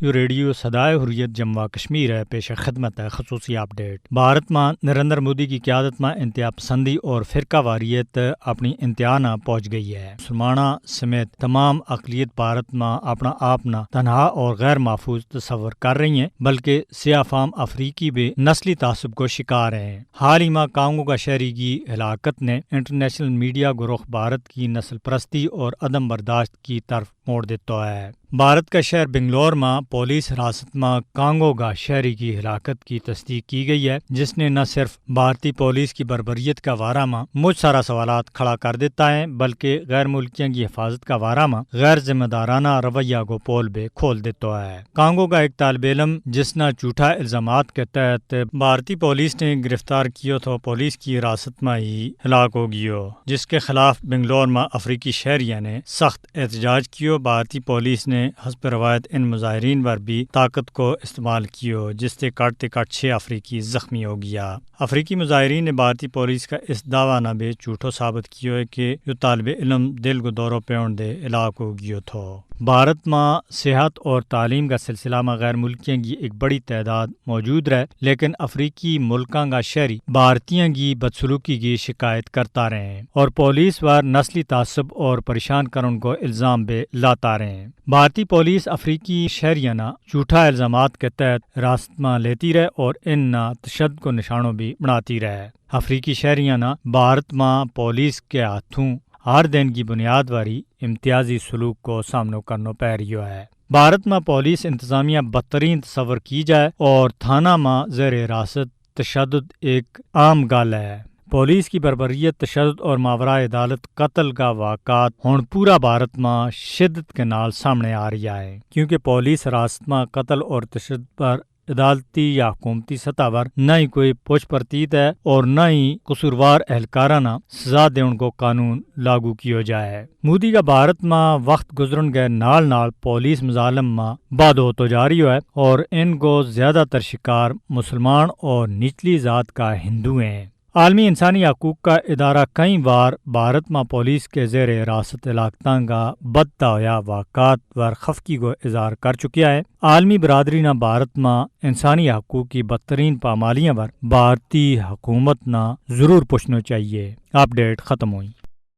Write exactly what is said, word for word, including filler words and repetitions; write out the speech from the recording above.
یوہ ریڈیو سدائے حریت جموں و کشمیر ہے، پیش خدمت ہے خصوصی اپ ڈیٹ۔ بھارت ما نریندر مودی کی قیادت ما انتہا پسندی اور فرقہ واریت اپنی انتہا نا پہنچ گئی ہے۔ مسلماناں سمیت تمام اقلیت بھارت ما اپنا آپ نا تنہا اور غیر محفوظ تصور کر رہی ہیں، بلکہ سیاہ فام افریقی بھی نسلی تعصب کو شکار ہیں۔ حال ہی ما کانگو کا شہری کی ہلاکت نے انٹرنیشنل میڈیا گروہ بھارت کی نسل پرستی اور عدم برداشت کی طرف موڑ دیتا ہے۔ بھارت کا شہر بنگلور ما پولیس حراست ما کانگو کا شہری کی ہلاکت کی تصدیق کی گئی ہے، جس نے نہ صرف بھارتی پولیس کی بربریت کا وارہ ما مچ سارا سوالات کھڑا کر دیتا ہے، بلکہ غیر ملکیاں کی حفاظت کا وارہ ما غیر ذمہ دارانہ رویہ کو پول بھی کھول دیتا ہے۔ کانگو کا ایک طالب علم جس نا جھوٹا الزامات کے تحت بھارتی پولیس نے گرفتار کیو تھو، پولیس کی حراست ما ہی ہلاک ہو گیو، جس کے خلاف بنگلور ما افریقی شہریاں نے سخت احتجاج کیو۔ بھارتی پولیس نے حسب روایت ان مظاہرین پر بھی طاقت کو استعمال کیو، جس سے کٹ تے کٹ چھ افریقی زخمی ہو گیا۔ افریقی مظاہرین نے بھارتی پولیس کا اس دعوی نا بھی جھوٹو ثابت کیو ہے کہ یوہ طالب علم دل کو دورو پیون دے ہلاک ہو گیو تھو۔ بھارت ما صحت اور تعلیم کا سلسلہ ما غیر ملکیاں کی ایک بڑی تعداد موجود رہے، لیکن افریقی ملکاں کا شہری بھارتیاں کی بدسلوکی کی شکایت کرتا رہے ہیں اور پولیس وار نسلی تعصب اور پریشان کرن کو الزام بھی لاتا رہے ہیں۔ بھارتی پولیس افریقی شہریاں نا جھوٹا الزامات کے تحت حراست ما لیتی رہے اور ان نا تشدد کو نشانو بھی بناتی رہے۔ افریقی شہریاں نا بھارت ما پولیس کے ہاتھوں ہر دن کی بنیاد واری امتیازی سلوک کو سامنو کرنو پے رہیو ہے۔ بھارت ما پولیس انتظامیہ بدترین تصور کی جائے اور تھانہ ما زیر حراست تشدد ایک عام گل ہے۔ پولیس کی بربریت، تشدد اور ماورائے عدالت قتل کا واقعات ہن پورا بھارت ما شدت کے نال سامنے آ رہیا ہے، کیونکہ پولیس حراست ما قتل اور تشدد پر عدالتی یا حکومتی سطح پر نہ ہی کوئی پوچھ پرتیت ہے اور نہ ہی قصوروار اہلکاراں نا سزا دیون کو قانون لاگو کیو جائے۔ مودی کا بھارت ما وقت گزرن کے نال نال پولیس مظالم ما بد ہوتو جا رہیو ہے اور ان کو زیادہ تر شکار مسلمان اور نچلی ذات کا ہندو ہیں۔ عالمی انسانی حقوق کا ادارہ کئی وار بھارت ما پولیس کے زیر حراست علاقتاں کا بدتا ہویا واقعات ور خفقی کو اظہار کر چکیا ہے۔ عالمی برادری نا بھارت ما انسانی حقوق کی بدترین پامالیاں ور بھارتی حکومت نا ضرور پوچھنو چاہیے۔ اپ ڈیٹ ختم ہوئی۔